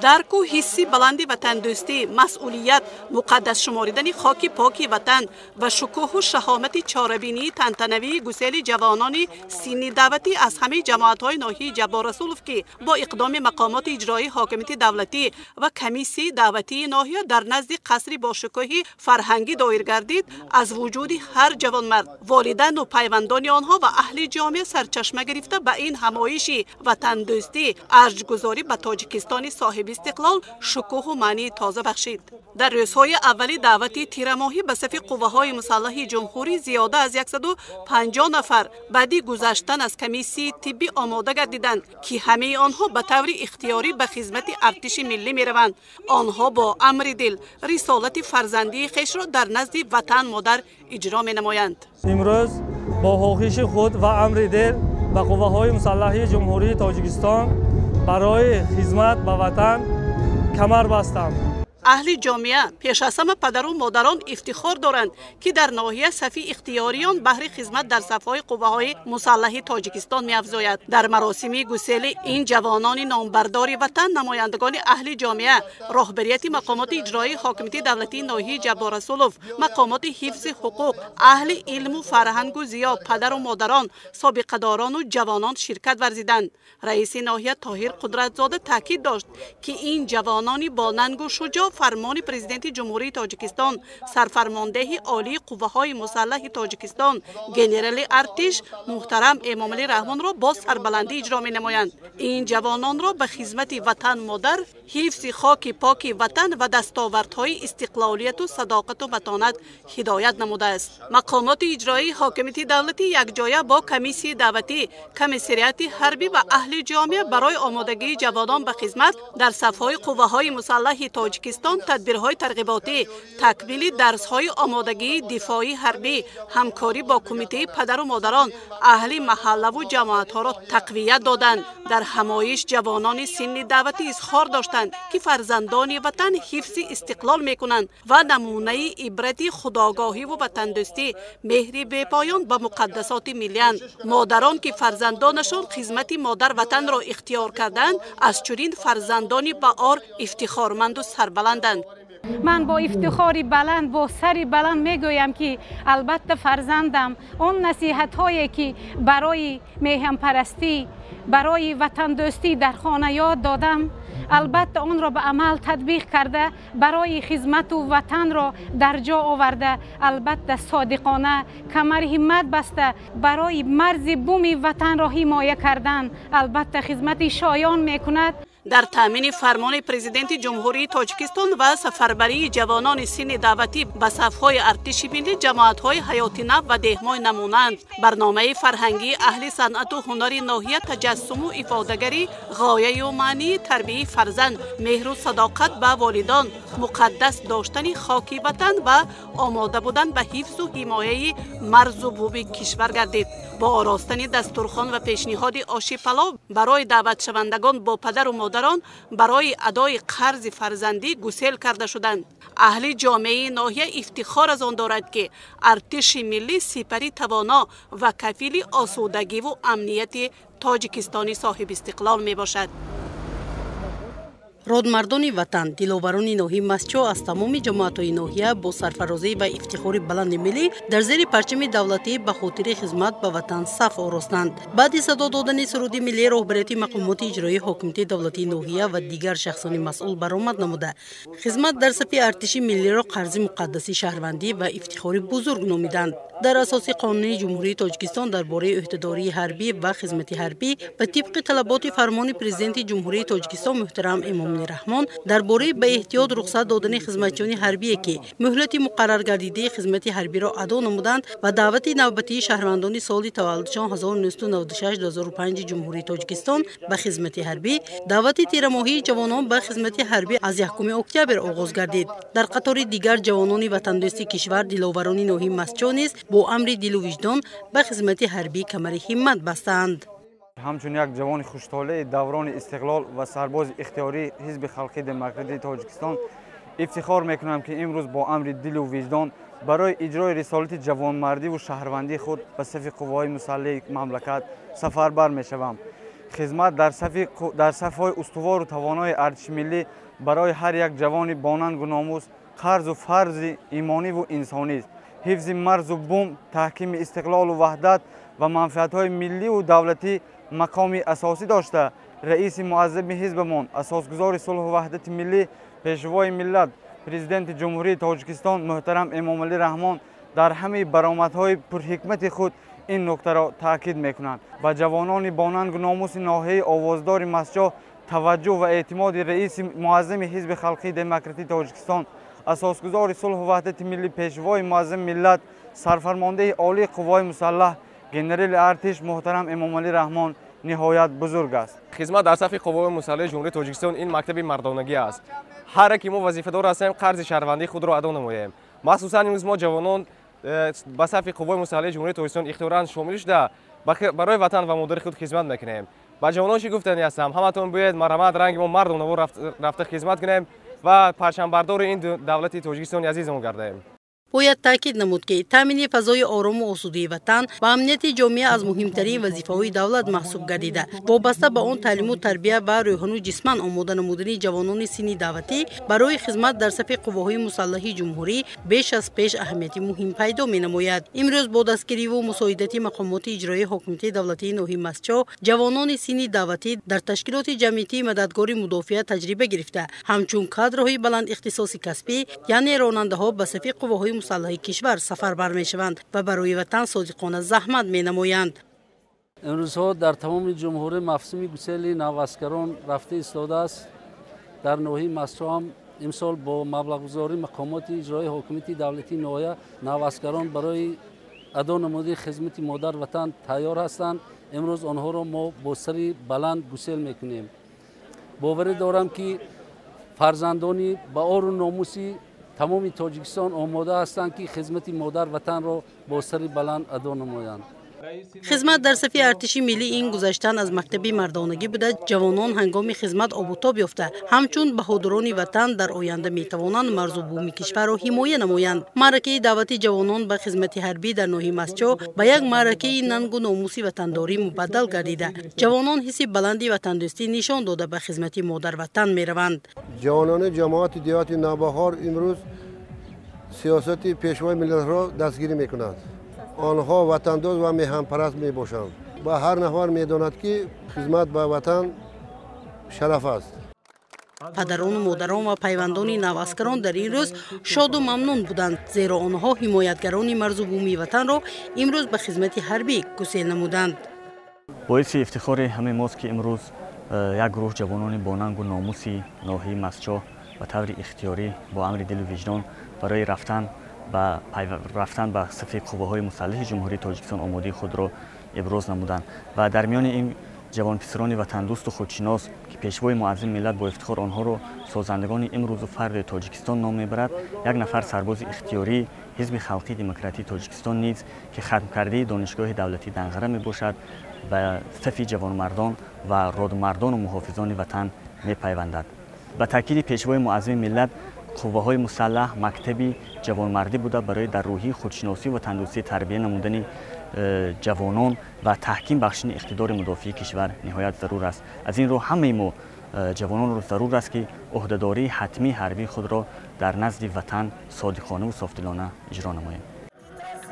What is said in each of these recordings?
Дарку ҳисси баланди ватандӯстӣ, масъулият, муқаддас шуморидани хоки поки ватан ва шукӯҳу шаҳомати чорабинии тантанавии гусели ҷавонони синни даъватӣ аз ҳамаи ҷамоатҳои ноҳияи Ҷаббор Расулов, ки бо иқдоми мақомоти иҷроии ҳокимияти давлатӣ ва комиссияи даъватии ноҳия дар назди қасри бошукӯҳи фарҳангӣ доир гардид, аз вуҷуди ҳар ҷавонмард, волидайну пайвандони онҳо ва аҳли ҷомеа сарчашма гирифта, ба ин ҳамоиши ватандӯстӣ, арҷгузорӣ ба Тоҷикистони соҳиби истиқлол шукӯҳу маънии тоза бахшид. Дар рӯзҳои аввали даъвати тирамоҳӣ ба сафи қувваҳои мусаллаҳи ҷумҳурӣ зиёда аз 150 нафар баъди гузаштан аз комиссияи тиббӣ омода гардиданд, ки ҳамаи онҳо ба таври ихтиёрӣ ба хизмати артиши миллӣ мераванд. Онҳо бо амри дил рисолати фарзандии хешро дар назди ватан модар иҷро менамоянд. Имрӯз бо хоҳиши худ ва амри дил ба қувваҳои мусаллаҳи Ҷумҳурии Тоҷикистон барои хизмат ба ватан камар бастам. Аҳли ҷомеа, пеш аз ҳама падару модарон, ифтихор доранд, ки дар ноҳия сафи ихтиёриён баҳри хизмат дар сафҳои қувваҳои мусаллаҳи Тоҷикистон меафзояд. Дар маросими гусели ин ҷавонони номбардори ватан намояндагони аҳли ҷомеа, роҳбарияти мақомоти иҷроии ҳокимияти давлатии ноҳияи Ҷаббор Расулов, мақомоти ҳифзи ҳуқуқ, аҳли илму фарҳангу зиё, падару модарон, собиқадорону ҷавонон ширкат варзиданд. Раиси ноҳия Тоҳир Қудратзода таъкид дошт, ки ин ҷавонони бонангу шуҷоъ фармони Президенти Ҷумҳурии Тоҷикистон, сарфармондеҳи олии қувваҳои мусаллаҳи Тоҷикистон, генерали артиш муҳтарам Эмомалӣ Раҳмонро бо сарбаландӣ иҷро менамоянд. Ин ҷавононро ба хизмати ватан модар, ҳифзи хоки поки ватан ва дастовардҳои истиқлолияту садоқату матонат ҳидоят намудааст. Мақомоти иҷроии ҳокимияти давлатӣ якҷоя бо комиссияи даъватӣ, комиссариати ҳарбӣ ва аҳли ҷомеа барои омодагии ҷавонон ба хизмат дар сафҳои қувваҳои мусаллаҳи Тоҷикистон тадбирҳои тарғиботӣ, такмили дарсҳои омодагии дифоии ҳарбӣ, ҳамкорӣ бо кумитаи падару модарон, аҳли маҳаллаву ҷамоатҳоро тақвият доданд. Дар ҳамоиш ҷавонони синни даъватӣ изҳор доштанд, ки фарзандони ватан ҳифзи истиқлол мекунанд ва намунаи ибрати худогоҳиву ватандӯстӣ, меҳри бепоён ба муқаддасоти миллиянд. Модарон, ки фарзандонашон хизмати модар ватанро ихтиёр карданд, аз чунин фарзандони баъор ифтихорманду сарбаланданд. Ман бо ифтихори баланд, бо сари баланд мегӯям, ки албатта фарзандам он насиҳатҳое, ки барои меҳанпарастӣ, барои ватандӯстӣ дар хона ёд додам, албатта онро ба амал татбиқ карда, барои хизмату ватанро дар ҷо оварда, албатта содиқона камари ҳиммат баста, барои марзи буми ватанро ҳимоя кардан албатта хизмати шоён мекунад. Дар таъмини фармони Президенти Ҷумҳурии Тоҷикистон ва сафарбарии ҷавонони синни даъватӣ ба сафҳои артиши миллӣ ҷамоатҳои ҳаёти нав ва деҳмой намунаанд. Барномаи фарҳангии аҳли санъату ҳунари ноҳия таҷассуму ифодагари ғояю маънии тарбияи фарзанд, меҳру садоқат ба волидон, муқаддас доштани хоки ватан ва омода будан ба ҳифзу ҳимояи марзу буми кишвар гардид. Бо оростани дастурхон ва пешниҳоди оши палов барои даъватшавандагон бо падару модарон барои адои қарзи фарзандӣ гусел карда шуданд. Аҳли ҷомеаи ноҳия ифтихор аз он дорад, ки артиши миллӣ сипари тавоно ва кафили осудагиву амнияти Тоҷикистони соҳибистиқлол мебошад. Родмардони ватан, диловарони ноҳияи Мастчоҳ аз тамоми ҷамоатҳои ноҳия бо сарфарозӣ ва ифтихори баланди миллӣ дар зери парчами давлатӣ ба хотири хизмат ба ватан саф оростанд. Баъди садо додани суруди миллӣ роҳбарияти мақомоти иҷроии ҳокимияти давлатии ноҳия ва дигар шахсони масъул баромад намуда, хизмат дар сафи артиши миллиро қарзи муқаддаси шаҳрвандӣ ва ифтихори бузург номиданд. Дар асоси қонуни Ҷумҳурии Тоҷикистон дар бораи ӯҳдадории ҳарбӣ ва хизмати ҳарбӣ ва тибқи талаботи фармони Президенти Ҷумҳурии Тоҷикистон муҳтарам Эмомалӣ Раҳмон дар бораи ба эҳтиёт рухсат додани хизматчиёни ҳарбие, ки муҳлати муқарраргардидаи хизмати ҳарбиро адо намуданд, ва даъвати навбатии шаҳрвандони соли таваллудшон 1996-2005 Ҷумҳурии Тоҷикистон ба хизмати ҳарбӣ, даъвати тирамоҳии ҷавонон ба хизмати ҳарбӣ аз 1 октябр оғоз гардид. Дар қатори дигар ҷавонони ватандӯсти кишвар диловарони ноҳияи Мастчоҳ низ бо амри дилу виҷдон ба хизмати ҳарбӣ камари ҳиммат бастаанд. Ҳамчун як ҷавони хуштолеи даврони истиқлол ва сарбози ихтиёрии Ҳизби халқии демократии Тоҷикистон ифтихор мекунам, ки имрӯз бо амри дилу виҷдон барои иҷрои рисолати ҷавонмардиву шаҳрвандии худ ба сафи қувваҳои мусаллаҳи мамлакат сафарбар мешавам. Хизмат дар сафҳои устувору тавонои артиши миллӣ барои ҳар як ҷавони бонангу номус қарзу фарзи имониву инсонист. Ҳифзи марзу бум, таҳкими истиқлолу ваҳдат ва манфиатҳои милливу давлатӣ мақоми асосӣ дошта, раиси муаззами ҳизбамон, асосгузори сулҳу ваҳдати миллӣ, пешвои миллат, президенти Ҷумҳурии Тоҷикистон муҳтарам Эмомалӣ Раҳмон дар ҳамаи баромадҳои пурҳикмати худ ин нуктаро таъкид мекунанд. Ба ҷавонони бонангу номуси ноҳияи овоздори Мастчоҳ таваҷҷӯҳ ва эътимоди раиси муаззами Ҳизби Халқии Демократии Тоҷикистон, асосгузори сулҳу ваҳдати миллӣ, пешвои муаззами миллат, сарфармондеҳи олии қувваҳои мусаллаҳ, генерали артиш муҳтарам Эмомалӣ Раҳмон ниҳоят бузург аст. Хизмат дар сафи қувваҳои мусаллаҳи Ҷумҳурии Тоҷикистон ин мактаби мардонагӣ аст. Ҳар яке мо вазифадор ҳастем қарзи шаҳрвандии худро адо намоем. Махсусан имрӯз мо ҷавонон ба сафи қувваҳои мусаллаҳи Ҷумҳурии Тоҷикистон ихтиёран шомил шуда барои ватан ва модари худ хизмат мекунем. Ба ҷавонон чӣ гуфтанӣ ҳастам? Ҳаматон бояд марҳамат ранги мо мардонавор рафта хизмат кунем ва парчамбардори ин давлати Тоҷикистони азизамон гардем. Бояд таъкид намуд, ки таъмини фазои орому осудии ватан ва амнияти ҷомеа аз муҳимтарин вазифаҳои давлат маҳсуб гардида, вобаста ба он таълиму тарбия ва рӯҳану ҷисман омода намудани ҷавонони синни даъватӣ барои хизмат дар сафи қувваҳои мусаллаҳи ҷумҳурӣ беш аз пеш аҳамияти муҳим пайдо менамояд. Имрӯз бо дастгириву мусоидати мақомоти иҷроии ҳокимияти давлатии ноҳияи Мастчоҳ ҷавонони синни даъватӣ дар ташкилоти ҷамъиятии мададгори мудофиа таҷриба гирифта, ҳамчун кадрҳои баландихтисоси касбӣ, яъне ронандаҳо ба сафи қувваҳои мусаллаҳи кишвар сафарбар мешаванд ва барои ватан содиқона заҳмат менамоянд. Имрӯзҳо дар тамоми ҷумҳурӣ мавсими гусели наваскарон рафта истодааст. Дар ноҳияи Мастчоҳ ҳам имсол бо маблағгузории мақомоти иҷроии ҳокимияти давлатии ноҳия наваскарон барои адо намудани хизмати модар ватан тайёр ҳастанд. Имрӯз онҳоро мо бо сари баланд гусел мекунем. Боварӣ дорам, ки фарзандони ба ору номуси тамоми Тоҷикистон омода ҳастанд, ки хизмати модар ватанро бо сари баланд адо намоянд. Хизмат дар сафи артиши миллӣ ин гузаштан аз мактаби мардонагӣ буда, ҷавонон ҳангоми хизмат обутоб ёфта, ҳамчун баҳодурони ватан дар оянда метавонанд марзу буми кишварро ҳимоя намоянд. Маъракаи даъвати ҷавонон ба хизмати ҳарбӣ дар ноҳияи Мастчоҳ ба як маъракаи нангу номуси ватандорӣ мубаддал гардида, ҷавонон ҳисси баланди ватандӯстӣ нишон дода ба хизмати модарватан мераванд. Ҷавонони ҷамоати деҳоти Навбаҳор имрӯз сиёсати пешвои миллатро дастгирӣ мекунанд. Онҳо ватандоз ва меҳанпараст мебошанд ва ҳар нафар медонад, ки хизмат ба ватан шараф аст. Падарону модарон ва пайвандони наваскарон дар ин рӯз шоду мамнун буданд, зеро онҳо ҳимоятгарони марзу бумии ватанро имрӯз ба хизмати ҳарбӣ гусел намуданд. Боиси ифтихори ҳамаи мост, ки имрӯз як гурӯҳ ҷавонони бонангу номуси ноҳияи Мастчоҳ ба таври ихтиёрӣ бо амри дилу виҷдон барои рафтан ба сафи қувваҳои мусаллаҳи Ҷумҳурии Тоҷикистон омодагии худро иброз намуданд ва дар миёни ин ҷавонписарони ватандӯсту худшинос, ки пешвои муаззими миллат бо ифтихор онҳоро созандагони имрӯзу фарди Тоҷикистон ном мебарад, як нафар сарбози ихтиёрии Ҳизби Халқии Демократии Тоҷикистон низ, ки хатмкардаи Донишгоҳи давлатии Данғара мебошад, ба сафи ҷавонмардон ва родмардону муҳофизони ватан мепайвандад. Ба таъкиди пешвои муаззими миллат, қувваҳои мусаллаҳ мактаби ҷавонмардӣ буда барои дар рӯҳии худшиносӣ ва ватандӯстӣ тарбия намудани ҷавонон ва таҳким бахшидани иқтидори мудофиаи кишвар ниҳоят зарур аст. Аз ин рӯ ҳамаи мо ҷавононро зарур аст, ки ӯҳдадории ҳатмии ҳарбии худро дар назди ватан содиқонаву софдилона иҷро намоем.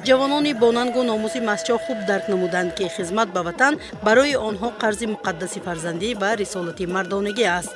Ҷавонони бонангу номуси Мастчоҳ хуб дарк намуданд, ки хизмат ба ватан барои онҳо қарзи муқаддаси фарзандӣ ва рисолати мардонагӣ аст.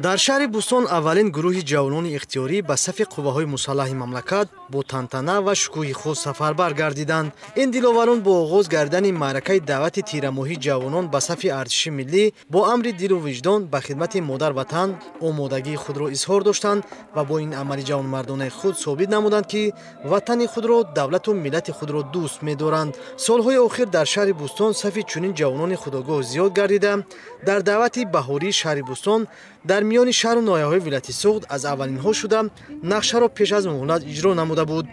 Дар шаҳри Бӯстон аввалин гурӯҳи ҷавонони ихтиёрӣ ба сафи қувваҳои мусаллаҳи мамлакат бо тантана ва шукӯҳи худ сафарбар гардиданд. Ин диловарон бо оғоз гардани маъракаи даъвати тирамоҳии ҷавонон ба сафи артиши миллӣ бо амри дилу виҷдон ба хидмати модар ватан омодагии худро изҳор доштанд ва бо ин амали ҷавонмардонаи худ собит намуданд, ки ватани худро, давлату миллати худро дӯст медоранд. Солҳои охир дар шаҳри Бӯстон сафи чунин ҷавонони худогоҳ зиёд гардида, дар даъвати баҳории шаҳри Бӯстон дар миёни шаҳру ноҳияҳои вилояти Суғд аз аввалинҳо шуда нақшаро пеш аз муҳлат иҷро намуда буд.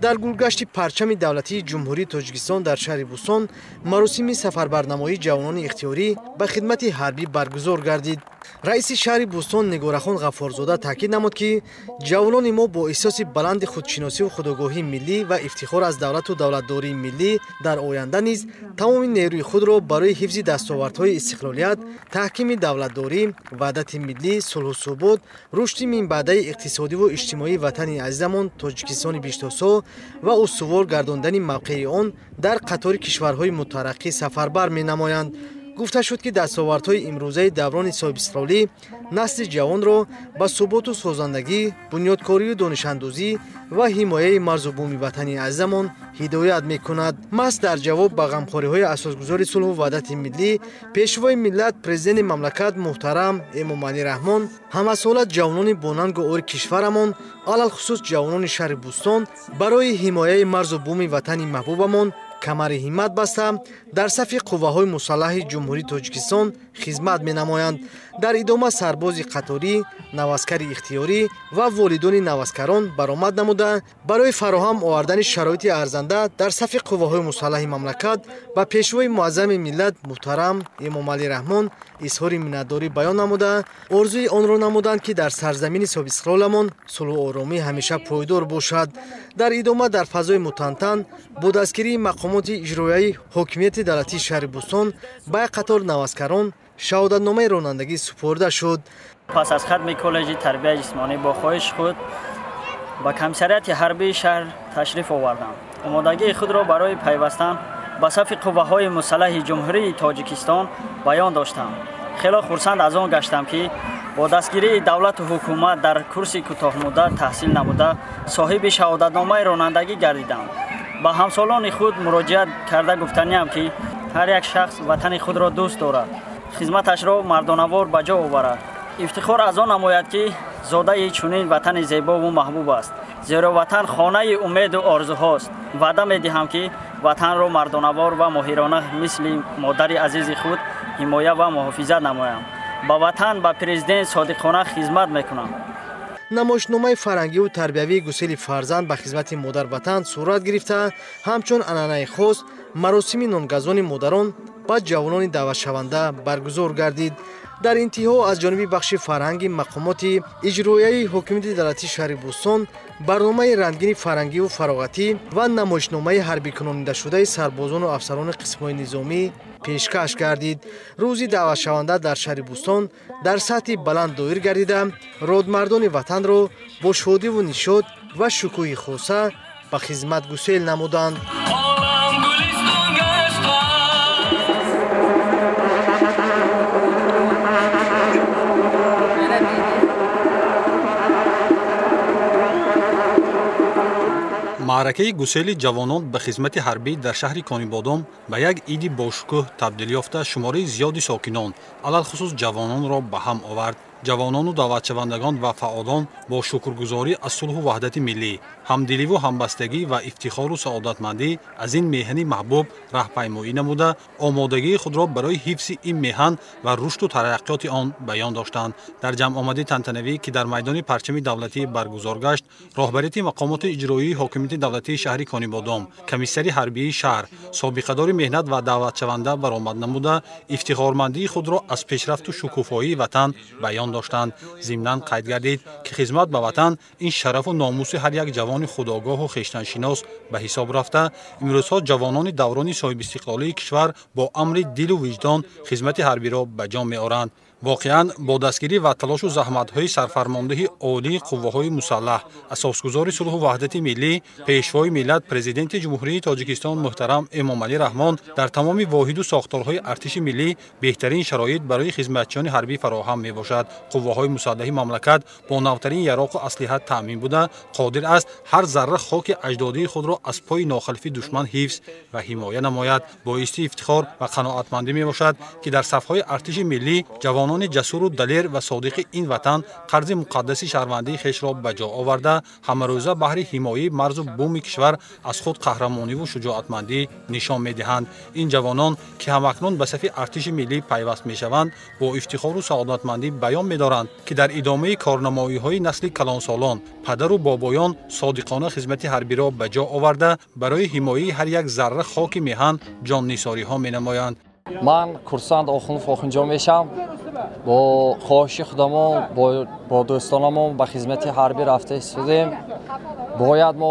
Дар гулгашти парчами давлатии Ҷумҳурии Тоҷикистон дар шаҳри Бӯстон маросими сафарбарнамоии ҷавонони ихтиёрӣ ба хидмати ҳарбӣ баргузор гардид. Раиси шаҳри Бӯстон Нигорахон Ғаффорзода таъкид намуд, ки ҷавонони мо бо эҳсоси баланди худшиносиву худогоҳии миллӣ ва ифтихор аз давлату давлатдории миллӣ дар оянда низ тамоми нерӯи худро барои ҳифзи дастовардҳои истиқлолият, таҳкими давлатдорӣ, ваҳдати миллӣ, сулҳу субот, рушди минбаъдаи иқтисодиву иҷтимоии ватани азизамон Тоҷикистони биштосо ва устувор гардондани мавқеи он дар қатори кишварҳои мутараққӣ сафарбар менамоянд. Гуфта шуд, ки дастовардҳои имрӯзаи даврони соҳибистиқлолӣ насли ҷавонро ба суботу созандагӣ, бунёдкорию донишандӯзӣ ва ҳимояи марзу буми ватани азизамон ҳидоят мекунад. Маҳз дар ҷавоб ба ғамхориҳои асосгузори сулҳу ваҳдати миллӣ, пешвои миллат, президенти мамлакат муҳтарам Эмомалӣ Раҳмон ҳамасола ҷавонони бонангу ори кишварамон, алалхусус ҷавонони шаҳри Бӯстон барои ҳимояи марзу буми ватани маҳбубамон камари ҳиммат баста дар сафи қувваҳои мусаллаҳи Ҷумҳурии Тоҷикистон хизмат менамоянд. Дар идома сарбози қаторӣ, наваскари ихтиёрӣ ва волидони наваскарон баромад намуда барои фароҳам овардани шароити арзанда дар сафи қувваҳои мусаллаҳи мамлакат ба пешвои муаззами миллат муҳтарам Эмомалӣ Раҳмон изҳори миннатдорӣ баён намуда орзуи онро намуданд, ки дар сарзамини соҳибистиқлоламон сулҳу оромӣ ҳамеша пойдор бошад. Дар идома дар фазои мутантан бо дастгирии мақомоти иҷроияи ҳокимияти давлатии шаҳри Бӯстон ба як қатор наваскарон шаҳодатномаи ронандагӣ супорида шуд. Пас аз хатми коллеҷи тарбияи ҷисмонӣ бо хоҳиши худ ба комиссариати ҳарбии шаҳр ташриф овардам. Омодагии худро барои пайвастан ба сафи қувваҳои мусаллаҳи Ҷумҳурии Тоҷикистон баён доштам. Хело хурсанд аз он гаштам, ки бо дастгирии давлату ҳукумат дар курси кӯтоҳмуддат таҳсил намуда соҳиби шаҳодатномаи ронандагӣ гардидам. Ба ҳамсолони худ муроҷиат карда гуфтаниам, ки ҳар як шахс ватани худро дӯст дорад, хизматашро мардонавор ба ҷо оварад. Ифтихор аз он намояд, ки зодаи чунин ватани зебову маҳбуб аст, зеро ватан хонаи умеду орзуҳост. Ваъда медиҳам, ки ватанро мардонавор ва моҳирона мисли модари азизи худ ҳимоя ва муҳофизат намоям. Ба ватан, ба президент содиқона хизмат мекунам. Намоишномаи фарҳангиву тарбиявии гусели фарзанд ба хизмати модарватан сурат гирифта, ҳамчун анъанаи хос маросими нонгазони модарон ба ҷавонони даъватшаванда баргузор гардид. Дар интиҳо аз ҷониби бахши фарҳанги мақомоти иҷроияи ҳокимияти давлатии шаҳри Бӯстон барномаи рангини фарҳангиву фароғатӣ ва намоишномаи ҳарбикунонидашудаи сарбозону афсарони қисмҳои низомӣ пешкаш гардид. Рӯзи даъватшаванда дар шаҳри Бӯстон дар сатҳи баланд доир гардида, родмардони ватанро бо шодиву нишод ва шукӯҳи хоса ба хизмат гусел намуданд. Маъракаи гусели ҷавонон ба хизмати ҳарбӣ дар шаҳри Конибодом ба як иди бошукӯҳ табдил ёфта шумораи зиёди сокинон, алалхусус ҷавононро ба ҳам овард. Ҷавонону даъватшавандагон ва фаъолон бо шукргузорӣ аз сулҳу ваҳдати миллӣ, ҳамдиливу ҳамбастагӣ ва ифтихору саодатмандӣ аз ин меҳани маҳбуб раҳпаймоӣ намуда омодагии худро барои ҳифзи ин меҳан ва рушду тараққиёти он баён доштанд. Дар ҷамъомади тантанавӣ, ки дар майдони парчами давлатӣ баргузор гашт, роҳбарияти мақомоти иҷроии ҳокимияти давлатии шаҳри Конибодом, комиссари ҳарбии шаҳр, собиқадори меҳнат ва даъватшаванда баромад намуда ифтихормандии худро аз пешрафту шукуфоии ватан баён доштанд. Зимнан қайд гардид, ки хизмат ба ватан ин шарафу номуси ҳар як ҷавони худогоҳу хештаншинос ба ҳисоб рафта, имрӯзҳо ҷавонони даврони соҳибистиқлолии кишвар бо амри дилу виҷдон хизмати ҳарбиро ба ҷон меоранд. Воқеан, бо дастгирӣ ва талошу заҳматҳои сарфармондиҳи олии қувваҳои мусаллаҳ, асосгузори сулҳу ваҳдати миллӣ, пешвои миллат, президенти Ҷумҳурии Тоҷикистон муҳтарам Эмомалӣ Раҳмон дар тамоми воҳиду сохторҳои артиши миллӣ беҳтарин шароит барои хизматчиёни ҳарбӣ фароҳам мебошад. Қувваҳои мусаллаҳи мамлакат бо навтарин яроқу аслиҳа таъмин буда, қодир аст ҳар зарра хоки аҷдодии худро аз пои нохалифи душман ҳифз ва ҳимоя намояд. Боиси ифтихор ва қаноатмандӣ мебошад, ки дар сафҳои артиши миллӣ ҷавонон Ҷавонони ҷасуру далер ва содиқи ин ватан қарзи муқаддаси шаҳрвандии хешро ба ҷо оварда, ҳамарӯза баҳри ҳимояи марзу буми кишвар аз худ қаҳрамониву шуҷоатмандӣ нишон медиҳанд. Ин ҷавонон, ки ҳамакнун ба сафи артиши миллӣ пайваст мешаванд, бо ифтихору саодатмандӣ баён медоранд, ки дар идомаи корнамоиҳои насли калонсолон, падару бобоён содиқона хизмати ҳарбиро ба ҷо оварда, барои ҳимояи ҳар як зарра хоки меҳан ҷоннисориҳо менамоянд. Ман курсант Охунов Охунҷон мешавам. Бо хоҳиши худамон, бо дӯстонамон ба хизмати ҳарбӣ рафта истодем. Бояд мо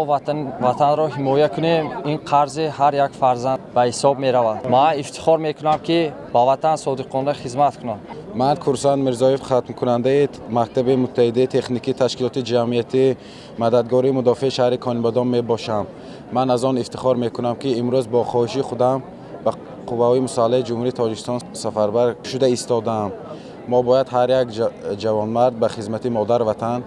ватанро ҳимоя кунем. Ин қарзи ҳар як фарзанд ба ҳисоб меравад. Ман ифтихор мекунам, ки ба ватан содиқона хизмат кунам. Ман курсант Мирзоев, хатмкунандаи мактаби муттаҳидаи техникӣ ташкилоти ҷамъиятии мададгории мудофиаи шаҳри Конибодом мебошам. Ман аз он ифтихор мекунам, ки имрӯз бо хоҳиши худам ба қувваҳои мусаллаҳи Ҷумҳурии Тоҷикистон сафарбар шуда истодаам. Мо бояд ҳар як ҷавонмард ба хизмати модар ватан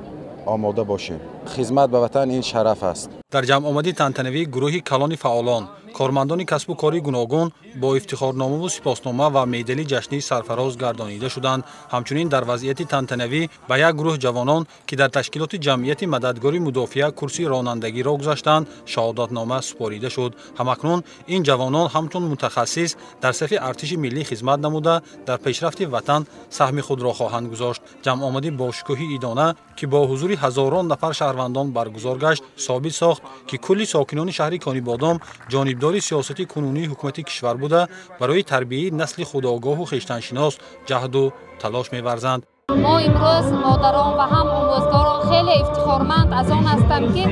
омода бошем. Хизмат ба ватан ин шараф аст. Дар ҷамъомади тантанавии гурӯҳи калони фаъолон, кормандони касбу кори гуногун бо ифтихорномаву сипоснома ва медали ҷашнӣ сарфароз гардонида шуданд. Ҳамчунин дар вазъияти тантанавӣ ба як гурӯҳ ҷавонон, ки дар ташкилоти ҷамъияти мададгори мудофиа курси ронандагиро гузаштанд, шаҳодатнома супорида шуд. Ҳамакнун ин ҷавонон ҳамчун мутахассис дар сафи артиши миллӣ хизмат намуда, дар пешрафти ватан саҳми худро хоҳанд гузошт. Ҷамъомади бошукӯҳи идона, ки бо ҳузури ҳазорон нафар шаҳрвандон баргузор гашт, собит сохт, ки кулли сокинони шаҳри Конибодом ҷонибдори сиёсати кунунии ҳукумати кишвар буда, барои тарбияи насли худогоҳу хештаншинос ҷаҳду талош меварзанд. Мо имрӯз модарон ва ҳам омӯзгорон хеле ифтихорманд аз он ҳастам, ки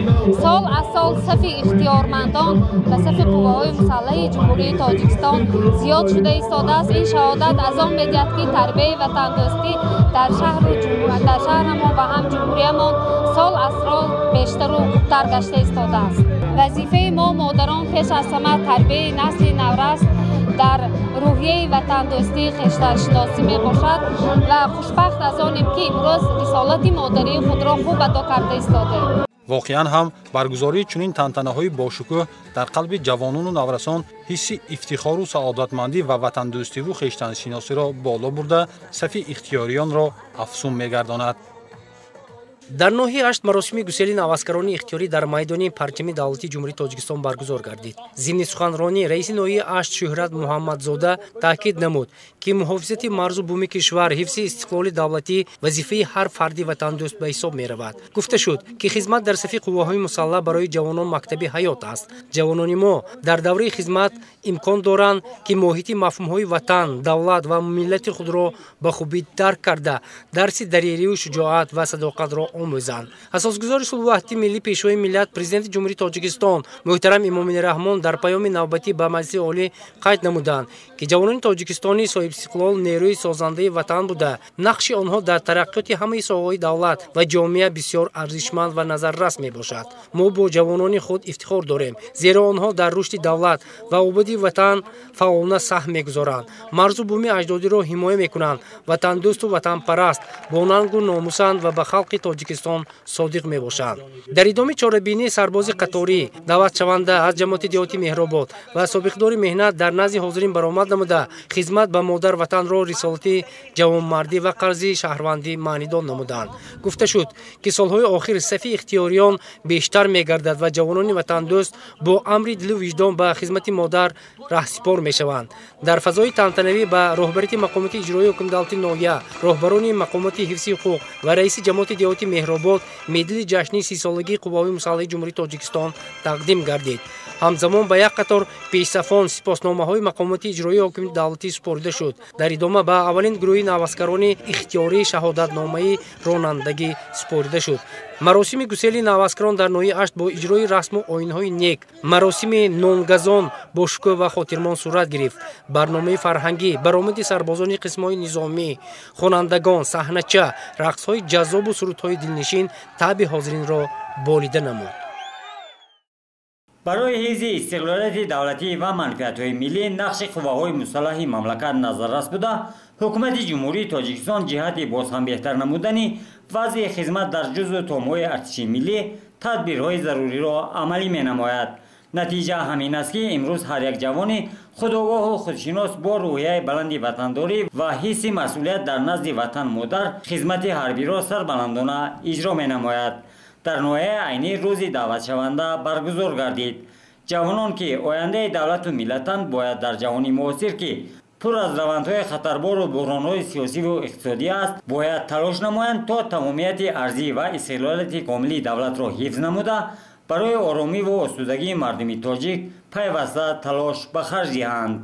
сол аз сол сафи ихтиёрмандон ба сафи қувваҳои мусаллаҳи Ҷумҳурии Тоҷикистон зиёд шуда истодааст. Ин шаҳодат аз он медиҳад, ки тарбияи ватандӯстӣ дар шаҳрамон ва ҳам ҷумҳуриямон сол аз сол бештару хубтар гашта истодааст. Вазифаи мо модарон пеш аз ҳама тарбияи насли наврас дар рӯҳияи ватандӯстӣ, хештаншиносӣ мебошад ва хушбахт аз онем, ки имрӯз рисолати модарии худро хуб адо карда истодаем. Воқеан ҳам баргузории чунин тантанаҳои бошукӯҳ дар қалби ҷавонону наврасон ҳисси ифтихору саодатмандӣ ва ватандӯстиву хештаншиносиро боло бурда, сафи ихтиёриёнро афзун мегардонад. Дар ноҳияи Ашт маросими гусели наваскарони ихтиёрӣ дар майдони парчами давлатии Ҷумҳурии Тоҷикистон баргузор гардид. Зимни суханронӣ раиси ноҳияи Ашт Шӯҳрат Муҳаммадзода таъкид намуд, ки муҳофизати марзу буми кишвар, ҳифзи истиқлоли давлатӣ вазифаи ҳар фарди ватандӯст ба ҳисоб меравад. Гуфта шуд, ки хизмат дар сафи қувваҳои мусаллаҳ барои ҷавонон мактаби ҳаёт аст. Ҷавонони мо дар давраи хизмат имкон доранд, ки моҳияти мафҳумҳои ватан, давлат ва миллати худро ба хубӣ дарк карда, дарси далерию шуҷоат ва садоқатро омӯзанд. Асосгузори сулҳу ваҳдати миллӣ, Пешвои миллат, Президенти Ҷумҳурии Тоҷикистон муҳтарам Эмомалӣ Раҳмон дар паёми навбатӣ ба Маҷлиси Олӣ қайд намуданд, ки ҷавонони тоҷикистони соҳибистиқлол нерӯи созандаи ватан буда, нақши онҳо дар тараққиёти ҳамаи соҳаҳои давлат ва ҷомеа бисёр арзишманд ва назаррас мебошад. Мо бо ҷавонони худ ифтихор дорем, зеро онҳо дар рушди давлат ва ободии ватан фаъолона саҳм мегузоранд, марзу буми аҷдодиро ҳимоя мекунанд, ватандӯсту ватанпараст, бо нангу номусанд ва ба халқи Тоҷикистон содиқ мебошанд. Дар идоми чорабинии сарбози қаторӣ даъватшаванда аз ҷамоати деҳоти Меҳробод ва собиқдори меҳнат дар назди ҳозирин баромад намуда, хизмат ба модар ватанро рисолати ҷавонмардӣ ва қарзи шаҳрвандӣ маънидод намуданд. Гуфта шуд, ки солҳои охир сафи ихтиёриён бештар мегардад ва ҷавонони ватандӯст бо амри дилу виҷдон ба хизмати модар раҳсипор мешаванд. Дар фазои тантанавӣ ба роҳбарияти мақомоти иҷроии ҳукумати давлати ноҳия, роҳбарони мақомоти ҳифзи ҳуқуқ ва раиси ҷамоати деҳоти Меҳробод медали ҷашни 30-солагии қувваҳои мусаллаҳи Ҷумҳурии Тоҷикистон тақдим гардид. Ҳамзамон ба як қатор пешсафон сипосномаҳои мақомоти иҷроии ҳокимияти давлатӣ супорида шуд. Дар идома ба аввалин гурӯҳи наваскарони ихтиёрӣ шаҳодатномаи ронандагӣ супорида шуд. Маросими гусели наваскарон дар ноҳияи Ашт бо иҷрои расму оинҳои нек, маросими нонгазон бо шукӯҳ ва хотирмон сурат гирифт. Барномаи фарҳангӣ, баромади сарбозони қисмҳои низомӣ, хонандагон, саҳнача, рақсҳои ҷаззобу сурудҳои дилнишин таъби ҳозиринро болида намуд. Барои ҳифзи истиқлолияти давлатӣ ва манфиатҳои миллӣ нақши қувваҳои мусаллаҳи мамлакат назаррас буда, ҳукумати Ҷумҳурии Тоҷикистон ҷиҳати боз ҳам беҳтар намудани вазъи хизмат дар ҷузъу томҳои артиши миллӣ тадбирҳои заруриро амалӣ менамояд. Натиҷа ҳамин аст, ки имрӯз ҳар як ҷавони худогоҳу худшинос бо рӯҳияи баланди ватандорӣ ва ҳисси масъулият дар назди ватан модар хизмати ҳарбиро сарбаландона иҷро менамояд. Дар ноҳияи Айнӣ рӯзи даъватшаванда баргузор гардид. Ҷавонон, ки ояндаи давлату миллатанд, бояд дар ҷаҳони муосир, ки пур аз равандҳои хатарбору буҳронҳои сиёсиву иқтисодӣ аст, бояд талош намоянд, то тамомияти арзӣ ва истиқлолияти комили давлатро ҳифз намуда, барои оромиву осудагии мардуми тоҷик пайваста талош ба харҷ диҳанд.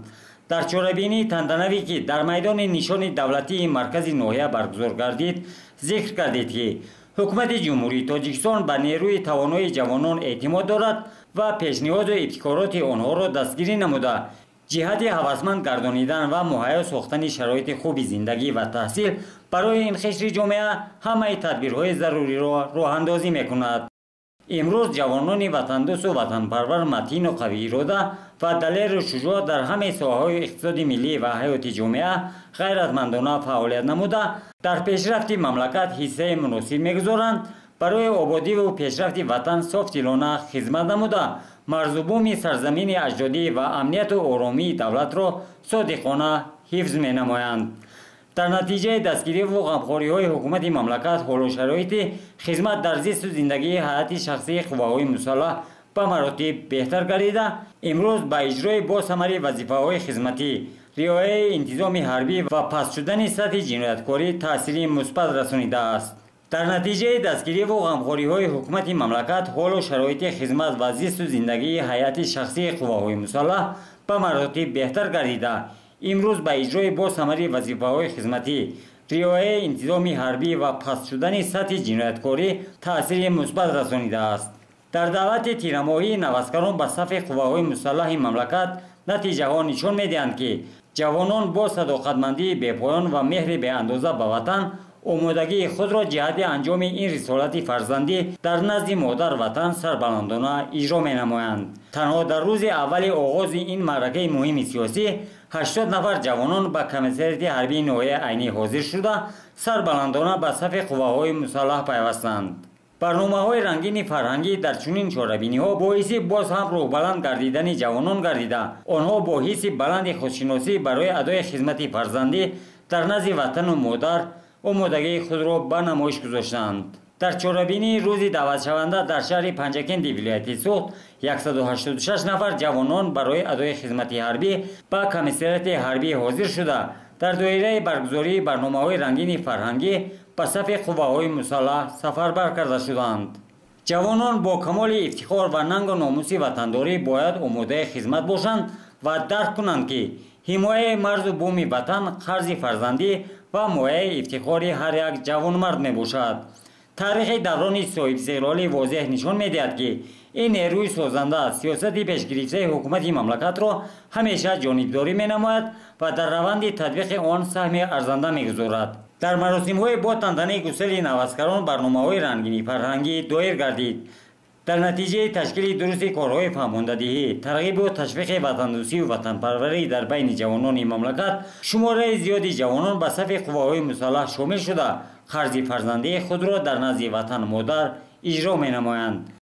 Дар чорабинии тантанавӣ, ки дар майдони нишони давлатии маркази ноҳия баргузор гардид, зикр кардид, ки ҳукумати Ҷумҳурии Тоҷикистон ба нерӯи тавонои ҷавонон эътимод дорад ва пешниҳоду ибтикороти онҳоро дастгирӣ намуда, ҷиҳати ҳавасманд гардонидан ва муҳайё сохтани шароити хуби зиндагӣ ва таҳсил барои ин қишри ҷомеа ҳамаи тадбирҳои заруриро роҳандозӣ мекунад. Имрӯз ҷавонони ватандӯсту ватанпарвар, матину қавиирода ва далеру шуҷоъ дар ҳамаи соҳаҳои иқтисоди миллӣ ва ҳаёти ҷомеа ғайратмандона фаъолият намуда, дар пешрафти мамлакат ҳиссаи муносиб мегузоранд, барои ободиву пешрафти ватан софдилона хизмат намуда, марзубуми сарзамини аҷдодӣ ва амнияту оромии давлатро содиқона ҳифз менамоянд. Дар натиҷаи дастгириву ғамхориҳои ҳукумати мамлакат ҳолу шароити хизмат дар зисту зиндагии ҳайати шахсии қувваҳои мусаллаҳ ба маротиб беҳтар гардида, имрӯз ба иҷрои босамари вазифаҳои хизматӣ, риояи интизоми ҳарбӣ ва паст шудани сатҳи ҷинояткорӣ таъсири мусбат расонидааст. Дар натиҷаи дастгириву ғамхориҳои ҳукумати мамлакат ҳолу шароити хизмат ва зисту зиндагии ҳайати шахсии қувваҳои мусаллаҳ ба маротиб беҳтар гардида, имрӯз ба иҷрои босамари вазифаҳои хизматӣ, риояи интизоми ҳарбӣ ва паст шудани сатҳи ҷинояткорӣ таъсири мусбат расонидааст. Дар даъвати тирамоҳии наваскарон ба сафи қувваҳои мусаллаҳи мамлакат натиҷаҳо нишон медиҳанд, ки ҷавонон бо садоқатмандии бепоён ва меҳри беандоза ба ватан омодагии худро ҷиҳати анҷоми ин рисолати фарзандӣ дар назди модар ватан сарбаландона иҷро менамоянд. Танҳо дар рӯзи аввали оғози ин маъракаи муҳими сиёсӣ 80 нафар ҷавонон ба комиссариати ҳарбии ноҳияи Айнӣ ҳозир шуда, сарбаландона ба сафи қувваҳои мусаллаҳ пайвастанд. Барномаҳои рангини фарҳангӣ дар чунин чорабиниҳо боиси боз ҳам рӯҳбаланд гардидани ҷавонон гардида, онҳо бо ҳисси баланди худшиносӣ барои адои хизмати фарзандӣ дар назди ватану модар омодагии худро ба намоиш гузоштанд. Дар чорабинии рӯзи даъватшаванда дар шаҳри Панҷакенди вилояти Суғд 186 нафар ҷавонон барои адои хизмати ҳарбӣ ба комиссариати ҳарбӣ ҳозир шуда, дар доираи баргузории барномаҳои рангини фарҳангӣ ба сафи қувваҳои мусаллаҳ сафарбар карда шуданд. Ҷавонон бо камоли ифтихор ва нангу номуси ватандорӣ бояд омодаи хизмат бошанд ва дарк кунанд, ки ҳимояи марзу буми ватан қарзи фарзандӣ ва мояи ифтихори ҳар як ҷавонмард мебошад. Таърихи даврони соҳибистиқлолӣ возеҳ нишон медиҳад, ки ин нерӯи созанда сиёсати пешгирифтаи ҳукумати мамлакатро ҳамеша ҷонибдорӣ менамояд ва дар раванди татбиқи он саҳми арзанда мегузорад. Дар маросимҳои бо тантанаи гусели наваскарон барномаҳои рангини фарҳангӣ доир гардид. Дар натиҷаи ташкили дурусти корҳои фаҳмондадиҳӣ, тарғибу ташвиқи ватандӯстию ватанпарварӣ дар байни ҷавонони мамлакат, шумораи зиёди ҷавонон ба сафи қувваҳои мусаллаҳ шомил шуда, қарзи фарзандии худро дар назди ватан модар иҷро менамоянд.